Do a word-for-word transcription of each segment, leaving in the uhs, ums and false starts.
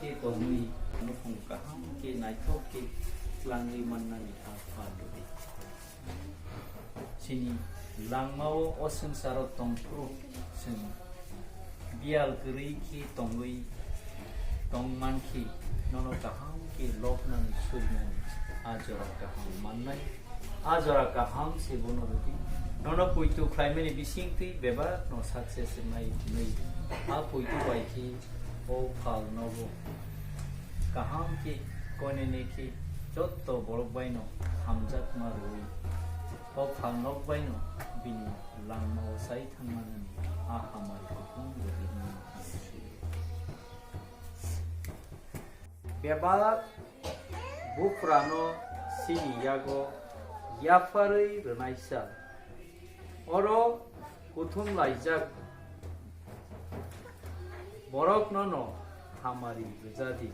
Khe tongwi, nukhung kaham khe naithok khe tlangwi mannani a pha ludi. Chini langmao o swngcharo tongphuru chwng biyal kwrwi khe tongwi tongmankhe nono kaham khe lobnani surinani a jora kaham mannai. A jora kaham se bono rwdi. Nono poito khlaimani bisingtwi bebakno success wngnai hwnwi a poito bai khe o phal nogo kaham khe koinene khe jotto borok baino hamjakma rwui o phal nok baino bini langmao chai thangmanani a hamari kupulung rwdi hwnwi ang sui. Bebak buphurano chini yago yapharwi rwnaisa. Oro kuthum laijak borokno no hamari rwjadi.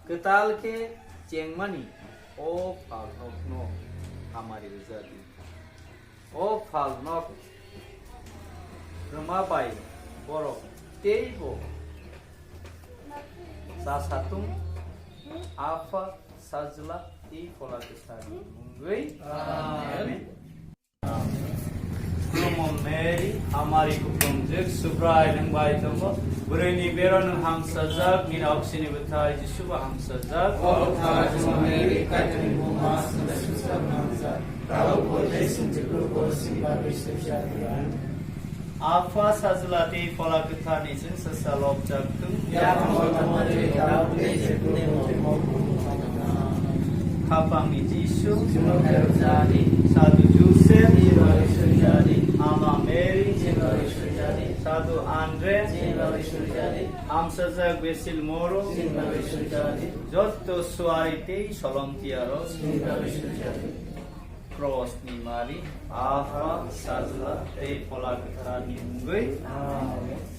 Kwtal khe chengmani o phalnokno hamari rwjadi. O phalnok rwma bai borok teibo chasatung Apha, Sajla tei Phola Kwtharni mungwi. Amen. Khulumo Mary, hamari kuplungjak, Subrai nwng bai tongo. Bwrwini bero nwng hamsajak, nini oksini bwthai Jisuba hamsajak. O Bwthai Juma Mary, Kaitorni buma, swngchar hamsajak. Tabuk bo tei chwng Jibru bo chini bagwi swijak. Apha, Sajla tei Phola Kwtharni chwngsacha lobjak thung. Yaphang o tongmani Tabuk tei Jibru bo tei mokol. Khapangni Jisu, Juma Mary, Sadhu Joseph, Jibru swijak. Ama Mary, Jibru swijak. Sadhu Andre, Jibru swijak. Hamsajak Basil Moro, Jibru swijak. Jotto suari tei solomtiarok, Jibru swijak. Krosni mari, Apha, Sajla tei Phola Kwtharni mungwi. Amen.